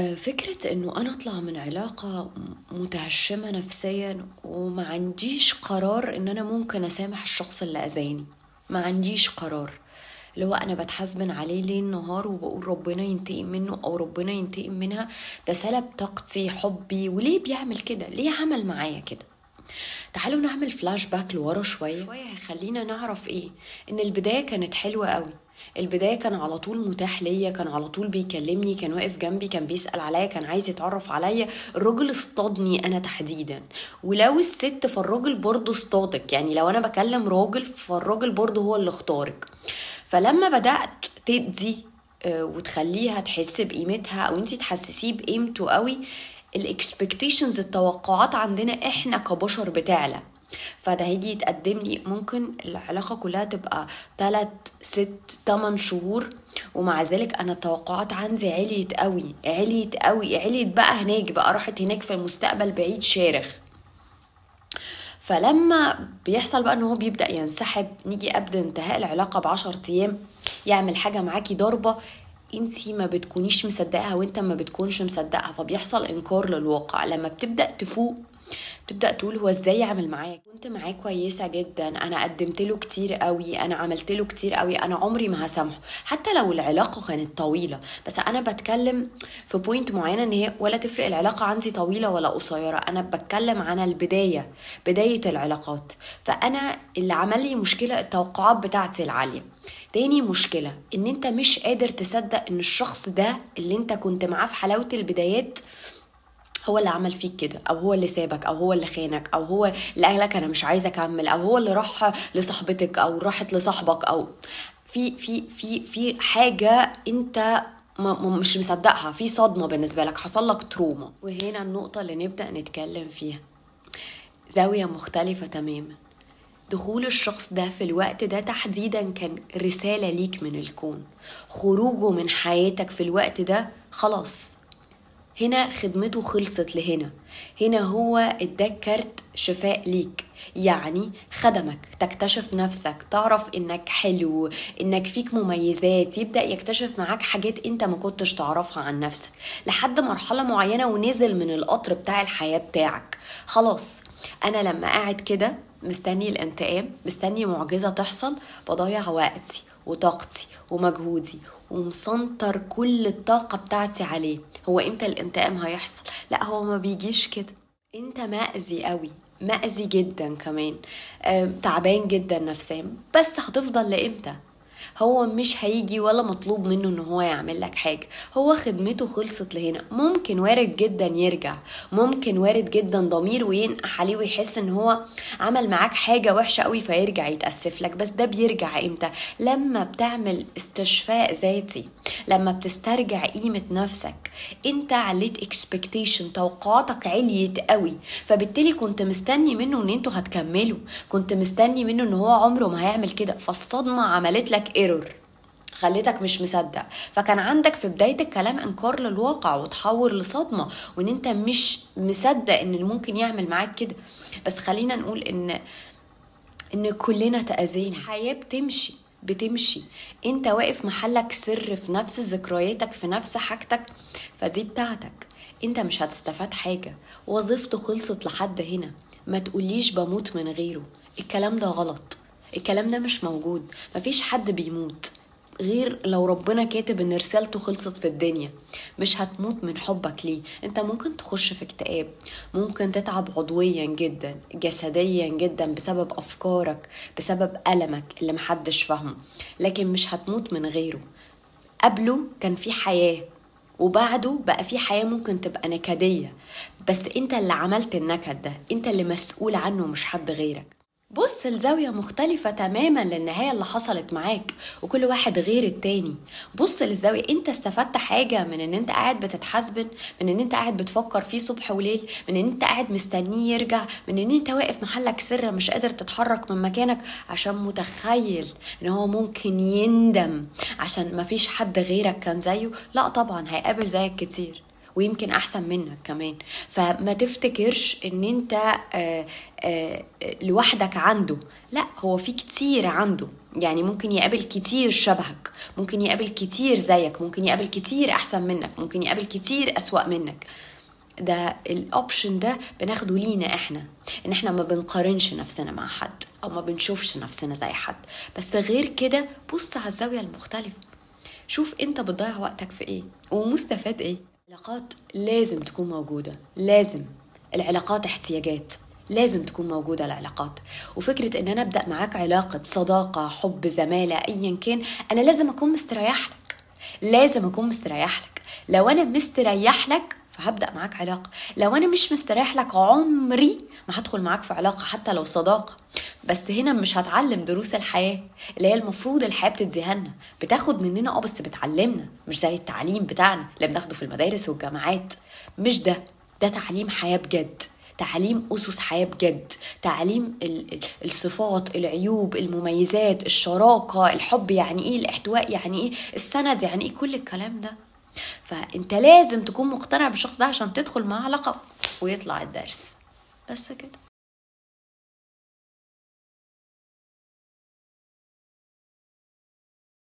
فكرة انه انا اطلع من علاقة متهشمة نفسيا وما عنديش قرار ان انا ممكن اسامح الشخص اللي اذاني، ما عنديش قرار، اللي هو انا بتحاسبن عليه ليل نهار وبقول ربنا ينتقم منه او ربنا ينتقم منها، ده سلب طاقتي حبي، وليه بيعمل كده؟ ليه عمل معايا كده؟ تعالوا نعمل فلاش باك لورا شوية هيخلينا نعرف ايه، ان البداية كانت حلوة قوي، البداية كان على طول متاح ليا، كان على طول بيكلمني، كان واقف جنبي، كان بيسأل عليا، كان عايز يتعرف عليا، الراجل اصطادني انا تحديدا. ولو الست فالراجل برضه اصطادك، يعني لو انا بكلم راجل فالراجل برضه هو اللي اختارك. فلما بدأت تدي وتخليها تحس بقيمتها او انتي تحسسيه بقيمته قوي، ال expectations التوقعات عندنا احنا كبشر بتعلى، فده هيجي يتقدم لي، ممكن العلاقة كلها تبقى 3 6 8 شهور، ومع ذلك انا التوقعات عندي عليت قوي عليت قوي عليت، بقى هناك بقى راحت هناك في المستقبل بعيد شارخ. فلما بيحصل بقى ان هو بيبدأ ينسحب، نيجي قبل انتهاء العلاقة ب10 ايام يعمل حاجة معاكي ضربة انتي ما بتكونيش مصدقها وانت ما بتكونش مصدقها، فبيحصل انكار للواقع. لما بتبدأ تفوق تبدأ تقول هو ازاي يعمل معايا؟ كنت معاه كويسة جدا، انا قدمت له كتير قوي، انا عملت له كتير قوي، انا عمري ما هسامحه، حتى لو العلاقة كانت طويلة. بس انا بتكلم في point معينة ان هي ولا تفرق العلاقة عندي طويلة ولا قصيرة، انا بتكلم عن البداية، بداية العلاقات. فانا اللي عمل لي مشكلة التوقعات بتاعتي العالية. تاني مشكلة ان انت مش قادر تصدق ان الشخص ده اللي انت كنت معاه في حلاوة البدايات هو اللي عمل فيك كده، او هو اللي سابك، او هو اللي خانك، او هو اللي قالك انا مش عايزه اكمل، او هو اللي راح لصاحبتك او راحت لصاحبك، او في في في في حاجة انت مش مصدقها، في صدمة بالنسبة لك، حصل لك تروما. وهنا النقطة اللي نبدا نتكلم فيها، زاوية مختلفة تماما. دخول الشخص ده في الوقت ده تحديدا كان رسالة ليك من الكون، خروجه من حياتك في الوقت ده خلاص هنا خدمته خلصت لهنا، هنا هو اداك كارت شفاء ليك، يعني خدمك تكتشف نفسك، تعرف انك حلو، انك فيك مميزات، يبدأ يكتشف معاك حاجات انت ما كنتش تعرفها عن نفسك لحد مرحلة معينة، ونزل من القطر بتاع الحياة بتاعك. خلاص انا لما قاعد كده مستني الانتقام، مستني معجزة تحصل، بضيع وقتي وطاقتي ومجهودي ومسنطر كل الطاقة بتاعتي عليه. هو امتى الانتقام هيحصل؟ لا هو ما بيجيش كده. انت مأذي قوي، مأذي جدا كمان، تعبان جدا نفسيا، بس هتفضل لامتى؟ هو مش هيجي ولا مطلوب منه ان هو يعمل لك حاجة، هو خدمته خلصت لهنا. ممكن وارد جدا يرجع، ممكن وارد جدا ضميره ينقح عليه ويحس ان هو عمل معاك حاجة وحشة قوي فيرجع يتأسف لك. بس ده بيرجع امتى؟ لما بتعمل استشفاء ذاتي، لما بتسترجع قيمة نفسك. انت عليت expectation، توقعاتك عليت قوي، فبالتالي كنت مستني منه ان انتوا هتكملوا، كنت مستني منه ان هو عمره ما هيعمل كده، فالصدمة عملت لك error، خليتك مش مصدق. فكان عندك في بداية الكلام انكار للواقع وتحور لصدمة، وان انت مش مصدق ان ممكن يعمل معاك كده. بس خلينا نقول ان كلنا تأذينا. الحياة بتمشي بتمشي، انت واقف محلك سر في نفس ذكرياتك، في نفس حاجتك، فدي بتاعتك، انت مش هتستفاد حاجة. وظيفته خلصت لحد هنا، ما تقوليش بموت من غيره، الكلام ده غلط، الكلام ده مش موجود. مفيش حد بيموت غير لو ربنا كاتب ان رسالته خلصت في الدنيا. مش هتموت من حبك ليه، انت ممكن تخش في اكتئاب، ممكن تتعب عضويا جدا، جسديا جدا، بسبب افكارك، بسبب ألمك اللي محدش فاهمه، لكن مش هتموت من غيره. قبله كان في حياة، وبعده بقى في حياة ممكن تبقى نكدية، بس انت اللي عملت النكد ده، انت اللي مسؤول عنه مش حد غيرك. بص لزاوية مختلفة تماما للنهاية اللي حصلت معاك، وكل واحد غير التاني. بص للزاوية، انت استفدت حاجة من ان انت قاعد بتتحاسبن، من ان انت قاعد بتفكر فيه صبح وليل، من ان انت قاعد مستنيه يرجع، من ان انت واقف محلك سر مش قادر تتحرك من مكانك عشان متخيل ان هو ممكن يندم عشان مفيش حد غيرك كان زيه. لا طبعا هيقابل زيك كتير، ويمكن احسن منك كمان. فما تفتكرش ان انت لوحدك عنده، لا، هو في كتير عنده. يعني ممكن يقابل كتير شبهك، ممكن يقابل كتير زيك، ممكن يقابل كتير احسن منك، ممكن يقابل كتير اسوأ منك. ده ال option ده بناخده لينا احنا، ان احنا ما بنقارنش نفسنا مع حد او ما بنشوفش نفسنا زي حد. بس غير كده بص على الزاوية المختلفة، شوف انت بتضيع وقتك في ايه ومستفاد ايه. العلاقات لازم تكون موجودة، لازم. العلاقات احتياجات، لازم تكون موجودة العلاقات. وفكرة ان انا ابدأ معاك علاقة صداقة، حب، زمالة، ايا كان، انا لازم اكون مستريح لك، لازم اكون مستريح لك. لو انا مستريح لك فهبدأ معاك علاقة، لو أنا مش مستريح لك عمري ما هدخل معاك في علاقة حتى لو صداقة. بس هنا مش هتعلم دروس الحياة اللي هي المفروض الحياة بتديها لنا، بتاخد مننا بس بتعلمنا، مش زي التعليم بتاعنا اللي بناخده في المدارس والجامعات. مش ده، ده تعليم حياة بجد، تعليم أسس حياة بجد، تعليم الصفات، العيوب، المميزات، الشراكة، الحب يعني إيه، الاحتواء يعني إيه، السند يعني إيه، كل الكلام ده. فانت لازم تكون مقتنع بالشخص ده عشان تدخل معاه علاقة ويطلع الدرس. بس كده.